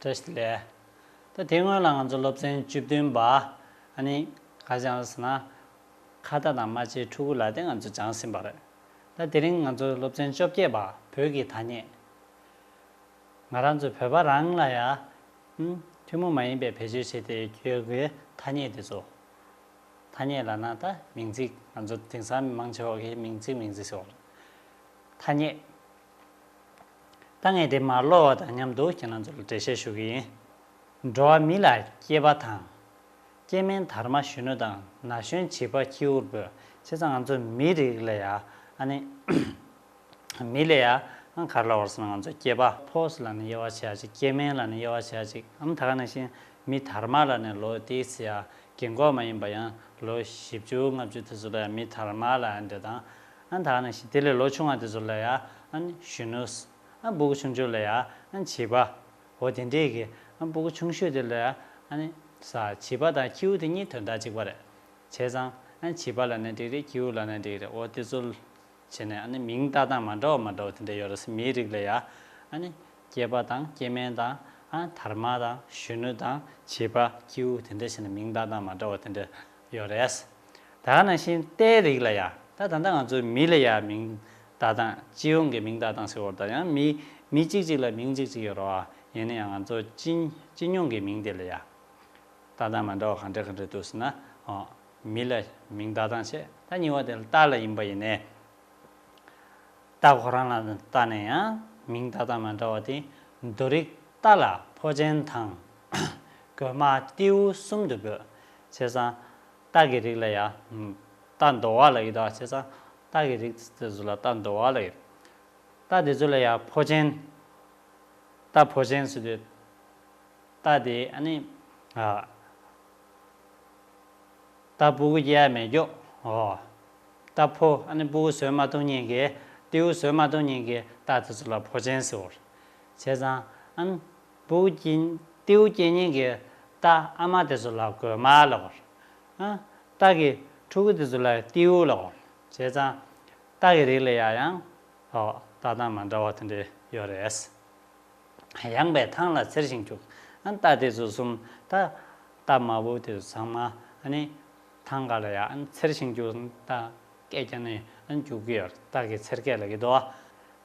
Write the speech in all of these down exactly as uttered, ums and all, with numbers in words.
བཀྲ་ཤིས་བདེ་ལེགས། ད་དེ་སྔོན་ལ་ང་ཚོ་སློབ་ཚན་བཅུ་བདུན་པ། ཨ་ནི་ག་སྦྱངས་ཟེར་ན། ཁ་བརྡ་དང་སྨྲ་བརྗོད་ཕྲུ་གུ་ལ་དེ་ང་ཚོ་སྦྱངས་ཟིན་པ་རེད། ད་དེ་རིང་ང་ཚོ་སློབ་ཚན་བཅོ་བརྒྱད་པ། བོད་ཀྱི་ཐ་སྙད། ང་རང་ཚོ་བོད་པ་རང་ལ་ཡ། ཨུམ། ཐུན་མོང་མ་ཡིན་པའི་བེད་སྤྱོད་བྱེད་བདེ་ཡོད་པའི་ཐ་སྙད་དེ་ཚོ། ཐ་སྙད་ལབ་ན་ད་མིང་ཚིག་ང་ཚོ་དེང་སང་མང་ཆེ་བ་གིས་མིང་ཚིག་མིང་ཚིག་ཟེར་བ་རེད། ཐ་སྙད། ད་ངས་དེ་མར་ཀློག་པ་དང་མཉམ་དུ་ཁྱེད་རང་ཚོ་ལ་འགྲེལ་བཤད་ཞུ་གི་ཡིན། འགྲོ་བ་མི་ལ་སྐྱེས་པ་དང་། སྐྱེས་དམན་དར་མ་གཞོན་ནུ་དང་ན་གཞོན་བྱིས་པ་ཁྱེའུ་བོད། བྱས་ཙང་ང་ཚོ་མི་རིགས་ལ་ཡ། ཨ་ནི། མི་ལ་ཡ། ཨ་ག་རེ་ལབ་པ་རེད་ཟེར་ན་ང་ཚོ་སྐྱེས་པ་ཕོ་ཟེར་ལབ་ན་དབྱེ་བ་ཕྱེ་ཡ་ཅིག་སྐྱེས་དམན་ལབ་ན་དབྱེ་བ་ཕྱེ་ཡ་ཅིག་ཨ་ནི་ད་ག་ནང་བཞིན་མི་དར་མ་ལབ་ན་ལོ་དེ་ཟེར་ཡ། རྒན་གོག་མ་ཡིན་པ་ཡང་ལོ་བཞི་བཅུ་ལྔ་བཅུ་དེ་ཚོ་ལ་ཡ་མི་དར་མ་ལབ་ཡ་འདྲ་དང་། ཨ་ནི་ད་ག་ནང་བཞིན་དེ་ལས་ལོ་ཆུང་བ་དེ་ཚོ་ལ་ཡ། ཨ་ནི་གཞོན་ནུ། ཨ་ཕྲུ་གུ་ཆུང་ཆུང་ལ་ཡ། ཨ་ནི་བྱིས་པ། འོ་དེ་འདྲས་ཀྱི་ཨ་ཕྲུ་གུ་ཆུང་ཤོས་དེ་ལ་ཡ། ཨ་ནི་ས་བྱིས་པ་དང་ཁྱེའུ་དེ་གཉིས་དོན་དག་གཅིག་པ་རེད། བྱས་ཙང་ཨ་ནི་བྱིས་པ་ལབ་ན་འགྲིག་རེད། ཁྱེའུ་ལབ་ན་འགྲིག་རེད། འོ་དེ་ཚོ་བྱས་ནས་ཨ་ནི་མིང་བཏགས་སྟངས་མ་འདྲ་བ་མ་འདྲ་བ་དེ་འདྲ་ཡོད་རེད། མིའི་རིགས་ལ་ཡ། ཨ་ནི་སྐྱེས་པ་དང་སྐྱེས་དམན་དང་། ཨ་དར་མ་དང་གཞོན་ནུ་དང་བྱིས་པ་ཁྱེའུ་དེ་འདྲ་བྱས་ནས་མིང་བཏགས་སྟངས་མ་འདྲ་བ་དེ་འདྲ་ཡོད་རེད། ད་ག་ནང་བཞིན་རྟའི་རིགས་ལ་ཡ། ད་ད་ལྟ་ང་ཚོའི་མི་ལ་ཡ་མིང་བཏགས་སྟངས་སྤྱི་ཡོངས་ཀྱི་མིང་བཏགས་སྟངས་ཟེར་བ་དང་ཡང་མི་མི་གཅིག་གཅིག་ལ་མིང་གཅིག་གཅིག་ཡོད་རེད་བ། ཡིན་ན་ཡང་ང་ཚོ་སྤྱི་སྤྱི་སྙོམས་ཀྱི་མིང་དེ་ལ་ཡ། བཏགས་སྟངས་མ་འདྲ་བ་ག་འདྲ་ག་འདྲ་འདུག་ཟེར་ན། ཨོ། མི་ལ་མིང་བཏགས་སྟངས་བྱས། ད་གཉིས་པ་དེ་ལ་རྟ་ལ་ཡིན་པ་ཡིན་ནའི། རྟ་ཁོ་རང་ལ་བཏགས་ནས་ཡང་མིང་བཏགས་སྟངས་མ་འདྲ་བ་དེ། རྡོ་རིགས་རྟ་ལ་ཕོ་ཅན་དང་། རྒོད་མ་རྟེའུ་གསུམ་དུ་འབོད། བྱས་ཙང་། རྟ་གི་རིགས་ལ་ཡ། རྟ་འདོ་བ་ལབ་ཀྱི་འདུག་བྱས་ཙང་། རྟ་གི་རིགས་དེ་ཚོ་ལ་རྟ་འདོ་བ་ལབ་ཀྱི་རེད། རྟ་དེ་ཚོ་ལ་ཡ་ཕོ་ཅན། རྟ་ཕོ་ཅན་ཟེར་དུས། རྟ་དེ་ཨ་ནི། ཨ། རྟ་ཕྲུ་གུ་སྐྱེ་ཡ་མེད་ཀྱོག་ཨོ། རྟ་ཕོ་ཨ་ནི་ཕྲུ་གུ་བཟོས་མ་ཐུབ་མཁན་གྱི། རྟེའུ་བཟོས་མ་ཐུབ་མཁན་གྱི་རྟ་དེ་ཚོ་ལ་ཕོ་ཅན་ཟེར་བ་རེད། བྱས་ཙང་ཨ་ནི། ཕྲུ་གུ་སྐྱེ། རྟེའུ་སྐྱེ་མཁན་གྱི་རྟ་ཨ་མ་དེ་ཚོ་ལ་རྒོད་མ་ལབ་པ་རེད། ཨ། རྟ་གི་ཕྲུ་གུ་དེ་ཚོ་ལ་རྟེའུ་ལབ་པ་རེད། བྱས་ཙང་། རྟ་གི་རིགས་ལ་ཡ་ཡང་། ཨོ། བཏགས་སྟངས་མ་འདྲ་བ་དེ་འདྲ་ཡོད་རེད། ཡངས་པའི་ཐང་ལ་འཚེར་ཞིང་རྒྱུག་ཨ་རྟ་དེ་ཚོ་གསུམ་ད། རྟ་མ་བུ་དེ་ཚོ་ཚང་མ་ཨ་ནི། ཐང་ག་ལ་ཡ་ཨ་ནི་འཚེར་ཞིང་རྒྱུག་རྟ་སྐད་རྒྱག་ནས་ཨ་ནི་རྒྱུག་གི་ཡོད་རེད། རྟ་གི་འཚེར་སྐད་ལབ་ཀྱི་འདུག་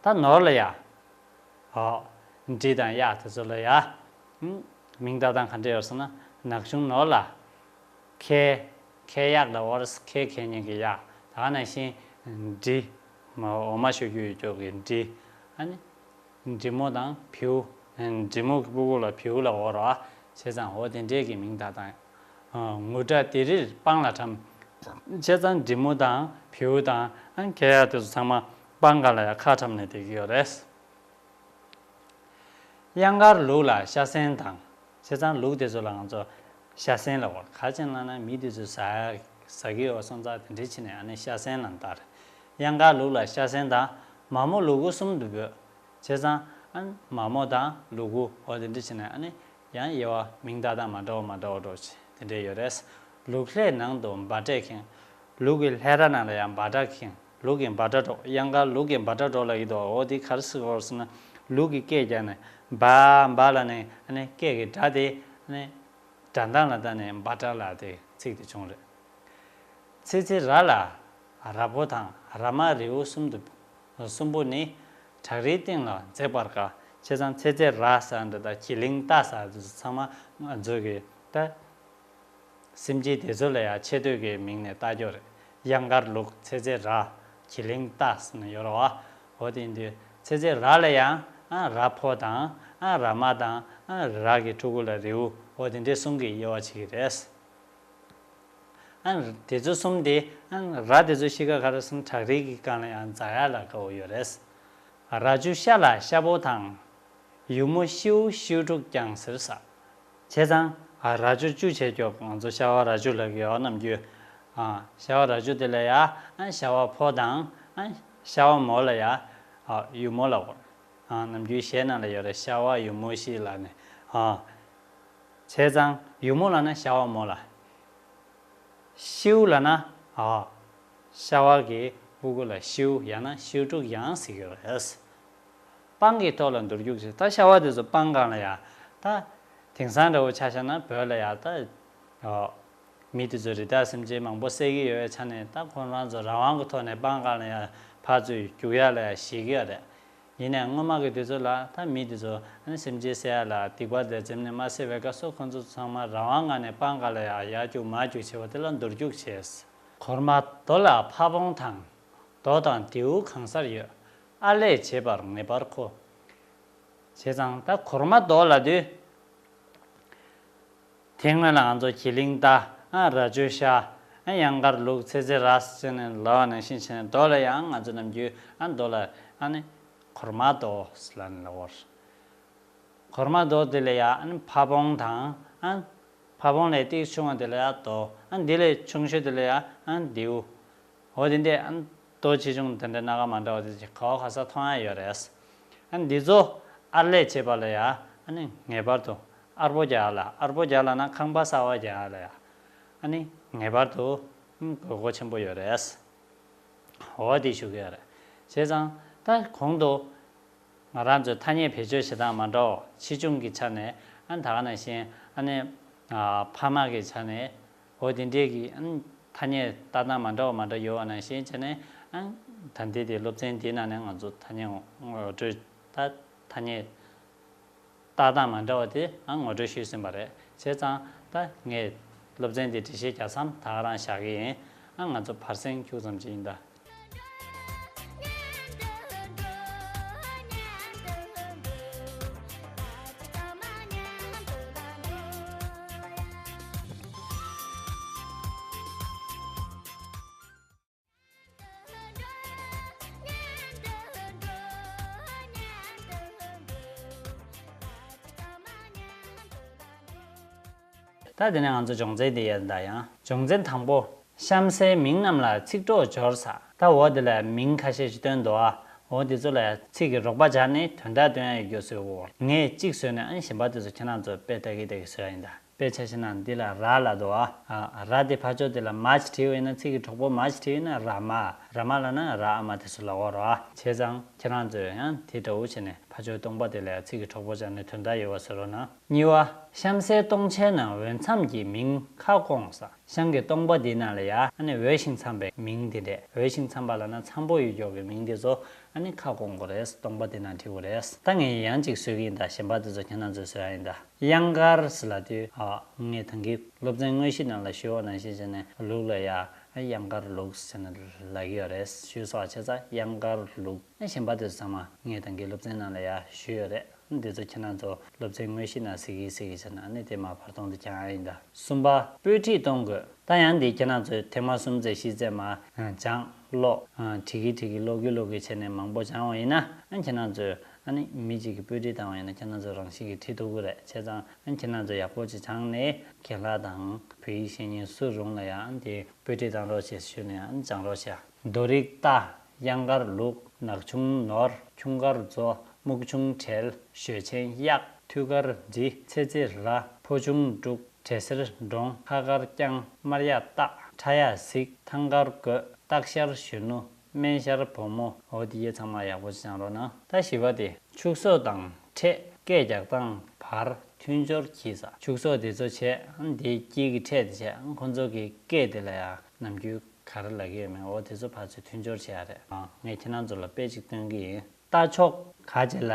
ད་ནོར་ལ་ཡ། ཨོ། འབྲི་དང་གཡག་དེ་ཚོ་ལ་ཡ། ཨུམ། མིང་བཏགས་སྟངས་ག་འདྲ་ཡོད་ཟེར་ན། ནག་ཆུང་ནོར་ལ། ཁལ། ཁལ་གཡག་ལབ་པ་རེད། ཁལ་གྱོན་མཁན་གྱི་གཡག་ད་ག་ནང་བཞིན། འབྲི། མ་འོ་མ་ཤོར་རྒྱུ་ཡོད་ཀྱོག་གི་འབྲི། ཨ་ནི། འབྲི་མོ་དང་བེའུ། འབྲི་མོ་གི་ཕྲུ་གུ་ལ་བེའུ་ལབ་པ་རེད། བྱས་ཙང་འོ་དེ་འདྲས་ཀྱི་མིང་བཏགས་སྟངས། ཨ། ངུར་སྒྲ་དེ་རིར་སྤང་ལ་འཁྲམ། བྱས་ཙང་འབྲི་མོ་དང་བེའུ་དང་ཨ་ཁལ་གཡག་དེ་ཚོ་ཚང་མ་སྤང་སྒང་ལ་ཡ་ཁ་འཁྲམ་ནས་བསྡད་ཀྱི་ཡོད་རེད། གཡང་དཀར་ལུག་ལ་ཤ་ཟན་དང་། བྱས་ཙང་ལུག་དེ་ཚོ་ལ་ང་ཚོ་ཤ་ཟན་ལབ་པ་རེད། ག་རེ་བྱས་ནས་ལབ་ན་མི་དེ་ཚོས་ཟ་ཟ་གི་ཡོད་སོང་ཙང་དེ་འདྲས་བྱས་ནས་ཨ་ནི་ཤ་ཟན་ལབ་ནས་བཏགས་རེད། གཡང་དཀར་ལུག་ལ་ཤ་ཟན་དང་། མ་མོ་ལུ་གུ་གསུམ་དུ་འབོད། བྱས་ཙང་ཨ་ནི་མ་མོ་དང་ལུ་གུ་འོ་དེ་འདྲས་བྱས་ནས་ཨ་ནི་ཡང་དབྱེ་བ་མིང་བཏགས་སྟངས་མ་འདྲ་བ་མ་འདྲ་བ་འདྲ་བོ་ཅིག་དེ་འདྲས་ཡོད་རེད། ལུག་ལྷས་ནང་དུ་འབའ་སྒྲ་ཁེངས། ལུག་གི་ལྷས་ར་ནང་ལ་ཡང་འབའ་སྒྲ་ཁེངས། ལུག་གི་འབའ་སྒྲ་སྒྲོག་གཡང་དཀར་ལུག་གི་འབའ་སྒྲ་སྒྲོག་ལབ་ཀྱི་འདུག་འོ་དེ་ག་རེ་ཟེར་གྱི་ཡོད་རེད་ཟེར་ན། ལུག་གི་སྐད་རྒྱག་ནས་འབའ་འབའ་ལབ་ནས་ཨ་ནི་སྐད་ཀྱི་སྒྲ་དེ་ཨ་ནི་སྒྲ་གདངས་ལ་བལྟས་ནས་འབའ་སྒྲ་ལབ་དེ་ཚིག་དེ་བྱུང་རེད། ཚེ་ཚེ་ར་ལ་ར་ཕོ་དང་ར་མ་རེའུ་གསུམ་དུ་གསུམ་པོ་ནི་བྲག་རིའི་སྟེང་ལ་འཛེགས་པར་དཀའ། བྱས་ཙང་ཚེ་ཚེ་ར་ཟེར་འདི་དང་གྱི་ལིང་རྟ་ཟེར་འདི་ཚང་མ་ང་ཚོ་གི་ད། སེམས་ཅན་དེ་ཚོ་ལ་ཡང་ཆེ་བསྟོད་ཀྱི་མིང་ནས་བཏགས་ཀྱི་ཡོད་རེད། གཡང་དཀར་ལུག་ཚེ་ཚེ་ར། གྱི་ལིང་རྟ་ཟེར་ནས་ཡོད་རེད་བ། འོ་དེ་ཡིན་དུས་ཚེ་ཚེ་ར་ལ་ཡང་ཨ་ར་ཕོ་དང་ཨ་ར་མ་དང་ཨ་ར་གི་ཕྲུ་གུ་ལ་རེའུ་འོ་དེ་འདྲའི་གསུམ་གྱི་དབྱེ་བ་ཕྱེ་གི་རེད། ཨ་དེ་ཚོ་གསུམ་དེ་ཨ་ར་དེ་ཚོ་གཤིས་ཀ་ག་རེ་ཟེར་ན་བྲག་རིའི་གི་སྒང་ལ་ཡང་འཛེག་ཡ་ལ་དགའ་བོ་ཡོད་རེད། ར་ཅུ་ཤ་ལ་ཤ་བོ་དང་། ཡུ་མོ་ཤིའུ་ཤིའུ་ཕྲུག་ཀྱང་ཟེར་ས། བྱས་ཙང་ཨ་ར་ཅོ་ཅུ་བྱས་ཀྱོག་ང་ཚོ་ཤ་བ་ར་ཅོ་ལབ་ཀྱི་ཡོད་ནམ་རྒྱུན། ཨ་ཤ་བ་ར་ཅོ་དེ་ལ་ཡ་ཨ་ཤ་བ་ཕོ་དང་ཨ་ཤ་བ་མོ་ལ་ཡ་ཨ་ཡུ་མོ་ལབ་དགོས། ཨ་ནམ་རྒྱུན་གཞས་ནང་ལ་ཡོད་རེད། ཤ་བ་ཡུ་མོ་ཤི་ལབ་ནས། ཨ་བྱས་ཙང་ཡུ་མོ་ལབ་ན་ཤ་བ་མོ་ལ། ཤིའུ་ལབ་ན། ཨ། ཤ་བ་གི་སྤུ་གུ་ལ་ཤིའུ་ཡང་ན་ཤིའུ་ཕྲུག་ཡང་ཟེར་གྱི་རེད། སྤང་གི་ཐོག་ལ་འདུར་རྒྱུག་བྱེད། ད་ཤ་བ་དེ་ཚོ་སྤང་སྒང་ལ་ཡ། ད་ ད་དེང་སང་འདྲ་བོ་ཆ་བཞག་ན་བོད་ལ་ཡ་ད་ཨོ་མི་དེ་ཚོ་རི་དྭགས་སེམས་ཅན་མང་པོ་བསད་ཀྱི་ཡོད་པའི་ཆ་ནས། ད་ཁོང་རང་ཚོ་རང་དབང་གི་ཐོག་ནས་སྤང་ཁ་ལ་ཡ་ཕར་ཚུར་རྒྱུག་ཡ་ལ་ཡ་ཞེད་ཀྱི་ཡོད་རེད། ཡིན་ནའི་སྔོན་མ་གི་དུས་ཚོད་ལ་ད་མི་དེ་ཚོ་ཨ་ནི་སེམས་ཅན་བསད་ཡ་ལ་སྡིག་པ་དེ་འཛེམ་ནས་མ་བསད་པའི་སྐབས་སུ་ཁོང་ཚོ་ཚང་མ་རང་དབང་ངང་ནས་སྤང་ཁ་ལ་ཡ་ཡར་རྒྱུག་མར་རྒྱུག་བྱེད་པ་དེ་ལ་འདུར་རྒྱུག་བྱས། གོར་མ་རྡོ་ལ་ཕ་བོང་དང་། རྡོ་དང་རྡེའུ་གང་སར་ཡོད། ཨ་ལས་བྱེད་པར་ངེས་པར་མཁོ། བྱས་ཙང་ད་གོར་མ་རྡོ་ལབ་དུས། དེ་སྔོན་ལ་ང་ཚོ་གྱི་ལིང་རྟ། ཨ་རྭ་ཅོ་ཤ། ཨ་གཡང་དཀར་ལུག་ཚེ་ཚེ་ར་ཟེར་ནས་ལབ་པ་ནང་བཞིན་བྱས་ནས་རྡོ་ལ་ཡང་ང་ཚོ་ནམ་རྒྱུན་ཨ་རྡོ་ལ་ཨ་ནི་གོར་མ་རྡོ་ལབ་ནས་ལབ་པ་རེད། གོར་མ་རྡོ་དེ་ལ་ཡ་ཨ་ནི་ཕ་བོང་དང་། ཨ་ཕ་བོང་ལས་ཏིག་ཆུང་བ་དེ་ལ་ཡ་རྡོ། ཨ་འདི་ལས་ཆུང་ཤོས་དེ་ལ་ཡ་ཨ་རྡེའུ། འོ་དེ་འདྲས་ཨ་རྡོ་ཆེ་ཆུང་དེ་འདྲ་སྣ་ཁ་མ་འདྲ་བ་དེ་ག་བ་ག་ས་མཐོང་ཡ་ཡོད་རེད། ཨ་འདི་ཚོ་ཨར་ལས་བྱེད་པ་ལ་ཡ་ཨ་ནི་ངེས་པར་དུ་ཨར་པོ་རྒྱག་ལ། ཨར་པོ་རྒྱག་ལ་ན་ཁང་པ་གསར་པ་རྒྱག་ལ་ཡ་ཨ་ནི་ངེས་པར་དུ་དགོས་མཁོ་ཆེན་པོ་ཡོད་རེད། འོ་དེ་ཞུ་གི་ཡོད་རེད། བྱས་ཙང་ད་གོང་དུ་ང་རང་ཚོའི་ཐ་སྙད་བེད་སྤྱོད་བྱེད་སྟངས་མ་འདྲ་བ་ཆེ་ཆུང་གི་ཆ་ནས། ཨ་ད་ག་ནང་བཞིན་ཨ་ནི་ཕ་མ་གི་ཆ་ནས། འོ་དེ་འདྲས་ཀྱི་ཨ་ནི་ཐ་སྙད་བཏགས་སྟངས་མ་འདྲ་བ་མ་འདྲ་ཡོད་པ་ནང་བཞིན་བྱས་ནས། ཨ་ད་ལྟའི་དེ་སློབ་ཚན་འདིའི་ནང་ནས་ང་ཚོ་ཐ་སྙད་ངོ་སྤྲོད། ད་ཐ་སྙད་བཏགས་སྟངས་མ་འདྲ་བ་དེ་ཨ་ངོ་སྤྲོད་ཞུས་ཟིན་པ་རེད། བྱས་ཙང་ད་ངས་སློབ་ཚན་འདི་འགྲེལ་བཤད་རྒྱག་མཚམས་ད་ག་རང་བཞག་གི་ཡིན། ཨ་ང་ཚོ་བར་གསེང་ཁྱུག་ཙམ་ཅིག་ཡིན་ད། ད་དེ་ནས་ང་ཚོ་སྦྱོང་ཚན་འདི་ཡར་ད་ཡང་། སྦྱོང་ཚན་དང་པོ། གཤམ་གསལ་མིང་རྣམས་ལ་ཚིག་གྲོགས་སྦྱོར་ས། ད་འོ་དེ་ལ་མིང་ཁ་ཤས་ཤིག་བཏོན་འདུག་ཨ། འོ་དེ་ཚོ་ལ་ཚིག་གི་རོགས་པ་སྦྱར་ནས་དོན་དག་སྟོན་ཡ་ཡོད་རྒྱུ་བཟོས་འོ། ངས་གཅིག་བཟོས་ནས་ཨ་ནི་གཞན་པ་དེ་ཚོ་ཁྱེད་རང་ཚོ་དཔེ་ལྟ་གི་ལྟ་གི་བཟོ་ཡ་ཡིན་ད། དཔེ་ཆ་བཞག་ན་འདི་ལ་ར་ལབ་འདུག་ཨ། ཨ་ར་དེ་ཕར་ཕྱོགས་དེ་ལ་མ་ཞིག་བྲིས་པ་ཡིན་ན། ཚིག་གི་གྲོགས་པོ་མ་ཞིག་བྲིས་པ་ཡིན་ན་ར་མ། ར་མ་ལབ་ན་ར་ཨ་མ་དེ་ཚོ་ལབ་ཀྱི་ཡོད་རེད་བ། བྱས་ཙང་ཁྱེད་རང་ཚོས་ཡང་དེ་འདྲ་བོ་བྱས་ནས་ཕར་ཕྱོགས་སྟོང་པ་དེ་ལ་ཚིག་གི་གྲོགས་པོ་སྦྱར་ནས་དོན་དག་ཡོད་པ་བཟོ་རོགས་གནང་། གཉིས་པ། གཤམ་གསལ་སྟོང་ཆའི་ནང་འོས་འཚམ་གྱི་མིང་ཁ་སྐོང་ས། གཤམ་གྱི་སྟོང་པ་འདིའི་ནང་ལ་ཡ་ཨ་ནི་འོས་ཤིང་འཚམ་པའི་མིང་དེ་འདྲས། འོས་ཤིང་འཚམ་པ་ལབ་ན་འཚམ་པོ་ཡོད་ཀྱོག་གི་མིང་དེ་ཚོ་ཨ་ནི་ཁ་སྐོང་དགོས་རེད། སྟོང་པ་འདི་ནང་བྲིས་དགོས་རེད། ད་ངས་ཡང་གཅིག་བཟོས་ཀྱི་ཡིན་ད། གཞན་པ་དེ་ཚོ་ཁྱེད་རང་ཚོས་བཟོ་ཡ་ཡིན་ད། གཡང་དཀར་ཟེར་ལབ་དུས། ཨ་ངས་ད་གིན་སློབ་ཚན་དངོས་གཞི་ནང་ལ་ཞུས་པ་ནང་བཞིན་བྱས་ནས་ལུག་ལ་ཡ་གཡང་དཀར་ལུག་ཟེར་ནས་ལབ་ཀྱི་ཡོད་རེད། ཞུས་སོང་བ། བྱས་ཙང་གཡང་དཀར་ལུག། གཞན་པ་དེ་ཚོ་ཚང་མ་ངས་ད་གིན་སློབ་ཚན་ནང་ལ་ཡ་ཞུས་ཡོད་རེད། འདི་ཚོ་ཁྱེད་རང་ཚོ་སློབ་ཚན་དངོས་གཞི་ནང་གཟིགས་ཀྱི་གཟིགས་ཀྱི་བྱས་ན་ཨ་ནི་དེ་མར་བར་སྟོང་དུ་བརྒྱབ་ཡ་ཡིན་ད། གསུམ་པ། དཔེ་ཁྲིད་གཏོང་དགོས། ད་ཡང་འདི་ཁྱེད་རང་ཚོས་ཐེངས་མ་གསུམ་ཙམ་བཞི་ཙམ་མར་སྦྱངས་ཀློག་བྲིས་ཀྱི་བྲིས་ཀྱི་ཀློག་ཀྱི་ཀློག་ཀྱི་བྱས་ནས་མང་པོ་སྦྱངས་པ་ཡིན་ན། ཨ་ཁྱེད་རང་ཚོས་ཨ་ནི་མི་གཅིག་གིས་དཔེ་ཁྲིད་བཏང་བ་ཡིན་ན་ཁྱེད་རང་ཚོས་རང་བཞིན་གྱིས་ཁྲིད་ཐུབ་ཀྱི་རེད། བྱས་ཙང་ཨ་ཁྱེད་རང་ཚོས་ཡག་པོ་ཅིག་སྦྱངས་ནས་རྒན་ལགས་དང་བོད་ཡིག་ཤེས་མཁན་སུ་རུང་ལ་ཡང་ཨ་ནི་དེ་དཔེ་ཁྲིད་བཏང་རོགས་བྱེད་ཞུས་ནས་ཨ་ནི་སྦྱང་རོགས་བྱས། རྡོ་རིགས་རྟ། གཡང་དཀར་ལུག། ནག་ཆུང་ནོར། ཁྱུང་དཀར་མཛོ། སྨུག་ཆུང་བྲེལ། ཞོལ་ཆེན་གཡག། ཐུད་དཀར་འབྲི། ཚེ་ཚེ་ར། ཕོ་ཆུང་འབྲུག། བྲེ་སེར་འབྲོང་། ཁ་དཀར་རྐྱང་། དམར་གཡག་སྟག། ཁྲ་གཡག་གཟིག། ཐང་དཀར་རྒོད། སྟག་ཤར་གཞོན་ནུ། སྨན་ཤར་བུ་མོ། འོ་དེ་ཡས་ཚང་མ་ཡག་པོ་ཅིག་སྦྱང་རོགས་གནང་། ད་བཞི་པ་དེ། ཕྱུགས་ཟོག་དང་ཕྲད། སྐད་རྒྱག་སྟངས་བར་མཐུན་སྦྱོར་གྱིས་ས། ཕྱུགས་ཟོག་དེ་ཚོ་བྱས། འདིའི་དཀྱིལ་གྱི་ཕྲད་དེ་བྱས། ཁོ་ཚོ་གི་སྐད་དེ་ལ་ཡང་ནམ་རྒྱུན་ག་རེ་ལབ་ཀྱི་ཡོད་མེད། འོ་དེ་ཚོ་ཕར་ཚུར་མཐུན་སྦྱོར་བྱེད་ཡ་རེད། ཨ་ངས་ཁྱེད་རང་ཚོ་ལ་དཔེ་ཅིག་སྟོན་གྱི་ཡིན། རྟ་མཆོག་ག་བྱེད་ལ་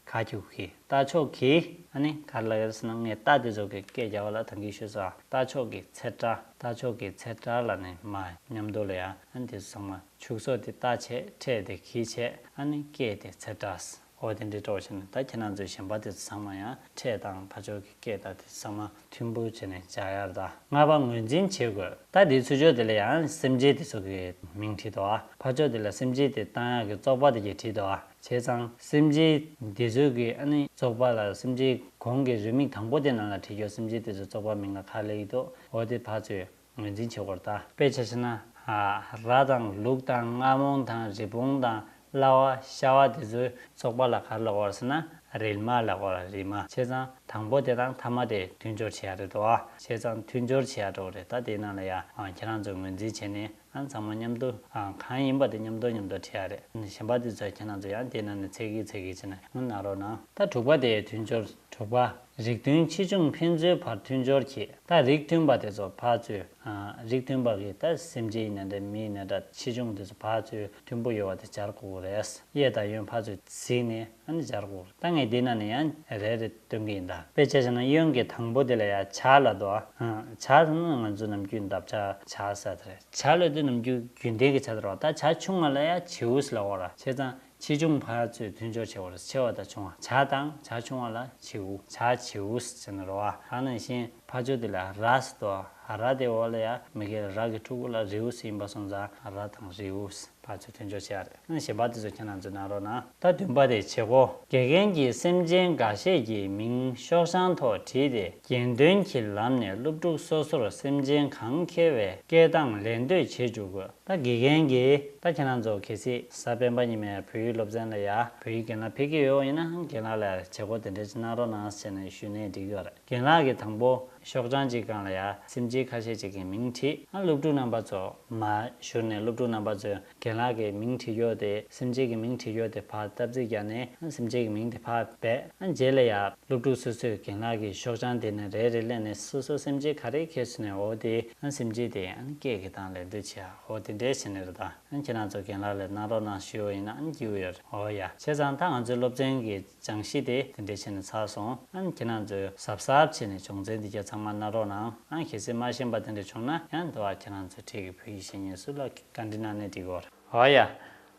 ག་ཁྱུག་གི། རྟ་མཆོག་གིས་ཨ་ནི་ག་རེ་ལབ་ཀྱི་རེད་ཟེར་ན། ངས་རྟ་དེ་ཚོ་གི་སྐད་རྒྱག་པ་ལ་ད་གིན་ཞུས་སོང་། རྟ་མཆོག་གི་ཚེ་བཀྲ། རྟ་མཆོག་གི་ཚེ་བཀྲ་ལབ་ནས་མར་མཉམ་དུ་ལ་ཡ་ཨ་ནི་དེ་ཚོ་ཚང་མ་ཕྱུགས་ཟོག་དེ་རྟ་བྱས། ཕྲད་དེ་གི་བྱས། ཨ་ནི་སྐད་དེ་ཚེ་བཀྲ། འོ་དེ་འདྲའི་སྤྲོ་བྱས་ནས། ད་ཁྱེད་རང་ཚོས་གཞན་པ་དེ་ཚོ་ཚང་མ་ཡང་ཕྲད་དང་ཕར་ཕྱོགས་ཀྱི་སྐད་དང་དེ་ཚང་མ་མཐུན་པོ་བྱས་ནས་སྦྱར་ཡ་རེད་ད། ལྔ་པ། ངོས་འཛིན་བྱེད་དགོས། ད་དེའི་ཚུར་ཕྱོགས་དེ་ལ་ཡང་སེམས་ཅན་དེ་ཚོ་གི་མིང་བྲིས་འདུག་ཨ། ཕར་ཕྱོགས་དེ་ལ་སེམས་ཅན་དེ་བཏང་ཡག་གི་བཙོག་པ་དེ་གྱད་བྲིས་འདུག་ཨ། བྱས་ཙང་སེམས་ཅན་དེ་ཚོ་གི་ཨ་ནི་བཙོག་པ་ལ་སེམས་ཅན་གོང་གི་རེའུ་མིག་དང་པོ་དེ་ནང་ལ་བྲིས་ཡོད་སེམས་ཅན་དེ་ཚོ་བཙོག་པ་མིང་ལ་ག་རེ་ལབ་ཀྱི་འདུག་འོ་དེ་ཕར་ཚུར་ངོས་འཛིན་བྱེད་དགོས་རེད་ད། དཔེ་ཆ་བཞག་ན། ཨ། ར་དང་ལུག་དང་རྔ་མོང་དང་རི་བོང་དང་གླ་བ་ཤ་བ་དེ་ཚོའི་བཙོག་པ་ལ་ག་རེ་ལབ་དགོས་རེད་ཟེར་ན། རིལ་མ་ལབ་དགོས་རེད། རིལ་མ། བྱས་ཙང་དང་པོ་དེ་དང་ཐ་མ་དེ་མཐུན་སྦྱོར་བྱེད་ཡ་རེད་དོ། བྱས་ཙང་མཐུན་སྦྱོར་བྱེད་ཡ་འགྲོ་གི་རེད། ད་དེའི་ནང་ལ་ཡ། ཨ། ཁྱེད་རང་ཚོས་ངོས་འཛིན་བྱས་ནས། ཨ། ཚང་མ་མཉམ་དུ། ཨ། གང་ཡིན་པ་དེ་མཉམ་དུ་མཉམ་དུ་བྲིས་ཡ་རེད། གཞན་པ་དེ་ཚོ་ཁྱེད་རང་ཚོ་ཡང་དེའི་ནང་ནས་ཚེག་གི་ཚེག་གི་བྱས་ནས་གནང་རོགས་གནང་། ད་དྲུག་པ་དེ་མཐུན་སྦྱོར། དྲུག་པ། རིགས་མཐུན་ཆེ་ཆུང་ཕན་ཚུན་བར་མཐུན་སྦྱོར་གྱིས། ད་རིགས་མཐུན་པ་དེ་ཚོ་ཕར་ཚུར། ཨ། རིགས་མཐུན་པ་གི་ད་སེམས་ཅན་ཡིན་ན་འདྲ། མི་ཡིན་ན་འདྲ། ཆེ་ཆུང་དེ་ཚོ་ཕར་ཚུར་མཐུན་པོ་ཡོད་པ་དེ་སྦྱར་དགོས་རེད། གཡས་དང་གཡོན་ཕར་ཚུར་གཟིགས་ནས་ཨ་ནི་སྦྱར་དགོས་རེད། ད་ངས་འདི་ནང་ནས་ཡང་རེ་རེ་སྟོན་གྱི་ཡིན། ད་དཔེ་ཆ་བཞག་ན་གཡོན་གྱི་དང་པོ་དེ་ལ་ཡ་བྱ་ལབ་འདུག། ཨ། བྱ་ཟེར་ན་ང་ཚོ་ནམ་རྒྱུན་འདབ་ཆགས་བྱ་ཟེར་དེ་རེད། བྱ་ལབ་དུས་ནམ་རྒྱུན་རྒྱུན་ལྡན་གྱི་བྱ་དེ་རེད་བ། ད་བྱ་ཆུང་བ་ལ་ཡ་བྱིའུ་ཟེར་ལབ་ཡོད་རེད། བྱས་ཙང་ཆེ་ཆུང་ཕར་ཚུར་མཐུན་སྦྱོར་བྱེད་དགོས་རེད། ཆེ་བ་དང་ཆུང་བ། བྱ་དང་བྱ་ཆུང་བ་ལ་བྱིའུ། བྱ་བྱིའུ་ཟེར་ནི་རེད་བ། ད་ནང་བཞིན་ཕར་ཕྱོགས་དེ་ལ་ར་ཟེར་འདུག། ར་དེ་འོག་ལ་ཡ་མི་སྒེར་ར་གི་ཕྲུ་གུ་ལ་རིའུ་ཟེར་ཡིན་པ་སོང་ཙང་ར་དང་རིའུ་ཕར་ཚུར་མཐུན་སྦྱོར་བྱེད་ཡ་རེད། གཞན་པ་དེ་ཚོ་ཁྱེད་རང་ཚོས་གནང་རོགས་གནང་། ད་བདུན་པ་དེ་བྱེད་སྒོ། དགེ་རྒན་གྱིས་སེམས་ཅན་འགའ་ཤས་ཀྱི་མིང་ཤོག་བྱང་ཐོག་བྲིས་ཏེ། རྒྱན་འདོན་གྱི་ལམ་ནས་སློབ་ཕྲུག་སོ་སོར་སེམས་ཅན་གང་མཁས་པའི་སྐད་གདངས་ལེན་འདོད་བྱེད་འཇུག་དགོས། ད་དགེ་རྒན་གྱིས་ད་ཁྱེད་རང་ཚོ་གལ་སྲིད་གཟའ་སྤེན་པ་ཉི་མའི་བོད་ཡིག་སློབ་ཚན་ལ་ཡ་བོད་ཡིག་རྒན་ལགས་ཕེབས་ཀྱི་ཡོད་ཡིན་ན་རྒན་ལགས་ལ་བྱེད་སྒོ་དེ་འདྲ་ཅིག་གནང་རོགས་གནང་ཟེར་ནས་ཞུས་ནའི་འགྲིག་གི་རེད། རྒན་ལགས་ཀྱིས་དང་པོ་ཤོག་གྲངས་གཅིག་སྒང་ལ་ཡ་སེམས་ཅན་ཁ་ཤས་ཅིག་གི་མིང་བྲིས། ཨ། སློབ་ཕྲུག་རྣམ་པ་ཚོ་མར་བཞུར་ནས་སློབ་ཕྲུག་རྣམ་པ་ཚོས་རྒན་ལགས་ཀྱི་མིང་བྲིས་ཡོད་དེ། སེམས་ཅན་གྱི་མིང་བྲིས་ཡོད་དེ་ཕར་སྟབས་གཅིག་བརྒྱབ་ནས། ཨ། སེམས་ཅན་གྱི་མིང་དེ་ཕར་སྦས། ཨ། རྗེས་ལ་ཡ་སློབ་ཕྲུག་སོ་སོས་རྒན་ལགས་ཀྱི་ཤོག་གྲངས་དེ་ནས་རེ་རེ་ལེན་ནས་སོ་སོ་སེམས་ཅན་ག་རེ་མཁས་སོང་ནས། འོ་དེ། ཨ། སེམས་ཅན་དེ། ཨ། སྐད་ཀྱི་གདངས་ལེན་འདོད་བྱེད། འོ་དེ་འདྲའི་བྱས་ནས་རེད། ད། ཨ། ཁྱེད་རང་ཚོ་རྒན་ལགས་ལ་གནང་རོགས་གནང་ཞུས་པ་ཡིན་ན། ཨ། འགྱུར་ཡོད་རེད། འོ་ཡ། བྱས་ཙང་ད་ང་ཚོའི་སློབ་ཚན་གྱི་སྦྱང་གཞི་དེ་དེ་འདྲ་བྱས་ནས་ཚར་སོང་། ཨ། ཁྱེད་རང་ཚོས་གཟབ་གཟབ་བྱས་ནས་སྦྱོང་ཚན་འདི་ག་ཚང་མ་གནང་རོགས་གནང་། ཨ། གལ་སྲིད་མ་ཤེས་པ་དེ་འདྲ་བྱུང་ན་ཡང་འདི་བ་ཁྱེད་རང་ཚོ་འཁྲིས་ཀྱི་བོད་ཡིག་ཤེས་མཁན་སུ་ལ་བཀའ་འདྲི་གནང་ནས་འགྲིག་གི་རེད། འོ་ཡ།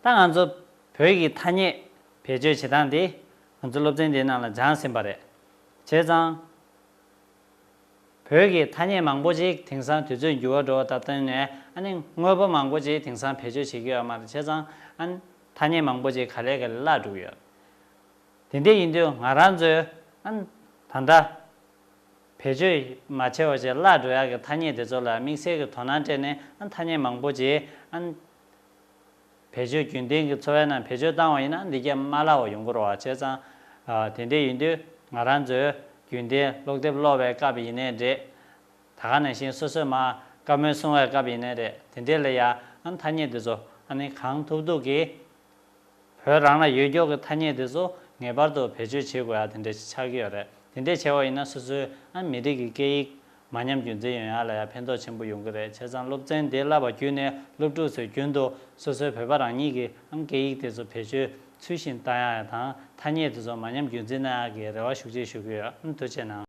ད་ང་ཚོ་བོད་ཀྱི་ཐ་སྙད་བེད་སྤྱོད་བྱེད་སྟངས་འདི་ང་ཚོ་སློབ་ཚན་འདིའི་ནང་ལ་སྦྱངས་ཟིན་པ་རེད། བྱས་ཙང་། བོད་ཀྱི་ཐ་སྙད་མང་པོ་ཅིག་དེང་སང་དུས་ཚོད་འགྱུར་བ་འགྲོ་བ་དང་བསྟུན་ནས། ཨ་ནི་དངོས་པོ་མང་པོ་ཅིག་དེང་སང་བེད་སྤྱོད་བྱེད་ཀྱི་ཡོད་མ་རེད། བྱས་ཙང་། ཨ་ནི་ཐ་སྙད་མང་པོ་ཅིག་ག་ལེ་ག་ལེ་བརླག་འགྲོ་གི་ཡོད། དེ་འདྲ་ཡིན་དུས་ང་རང་ཚོས། ཨ་ནི་ད་ལྟ་བེད་སྤྱོད་མ་བྱས་པ་ཞིག་བརླག་འགྲོ་ཡག་གི་ཐ་སྙད་དེ་ཚོ་ལ་དམིགས་བསལ་གྱི་དོ་སྣང་སྤྲད་ནས། ཨ་ནི་ཐ་སྙད་མང་པོ་ཅིག། ཨ་ནི་བེད་སྤྱོད། རྒྱུན་ལྡན་གྱི་འཚོ་བའི་ནང་བེད་སྤྱོད་བཏང་བ་ཡིན་ན་འདི་ག་མ་བརླག་པ་ཡོང་གི་རེད་བ། བྱས་ཙང་། ཨ། དེ་འདྲ་ཡིན་དུས་ང་རང་ཚོས་རྒྱུན་ལྡན་སློབ་དེབ་ཀློག་པའི་སྐབས་ཡིན་ནའི་འདྲ། ད་ག་ནང་བཞིན་སོ་སོས་མར་བཀའ་མོལ་གསུང་བའི་སྐབས་ཡིན་ནའི་འདྲ། དེ་འདྲ་ལ་ཡ། ཨ་ནི་ཐ་སྙད་འདི་ཚོ། ཨ་ནི་གང་ཐུབ་ཐུབ་ཀྱིས་བོད་རང་ལ་ཡོད་རྒྱུ་གི་ཐ་སྙད་འདི་ཚོ་ངེས་པར་དུ་བེད་སྤྱོད་བྱེད་དགོས་ཡ་དེ་འདྲ་ཞིག་ཆགས་ཀྱི་ཡོད་རེད། དེ་འདྲ་བྱས་པ་ཡིན་ན་སོ་སོའི། ཨ། མི་རིགས་ཀྱི་སྐད་ཡིག་མ་ཉམས་རྒྱུན་འཛིན་ཡོང་ཡ་ལ་ཡ་ཕན་ཐོགས་ཆེན་པོ་ཡོང་གི་རེད། བྱས་ཙང་སློབ་ཚན་འདི་བསླབ་པ་བརྒྱུད་ནས་སློབ་ཕྲུག་ཚོས་རྒྱུན་དུ་སོ་སོའི་བོད་པ་རང་ཉིད་ཀྱི། ཨང་། སྐད་ཡིག་དེ་ཚོ་བེད་སྤྱོད་ཚུལ་བཞིན་བཏང་ཡག་དང་། ཐ་སྙད་དེ་ཚོ་མ་ཉམས་རྒྱུན་འཛིན་གནང་ཡག་གི་རེ་བ་ཤུགས་ཆེ་ཞུ་གི་ཡོད། ཨ། ཐུགས་རྗེ་གནང་།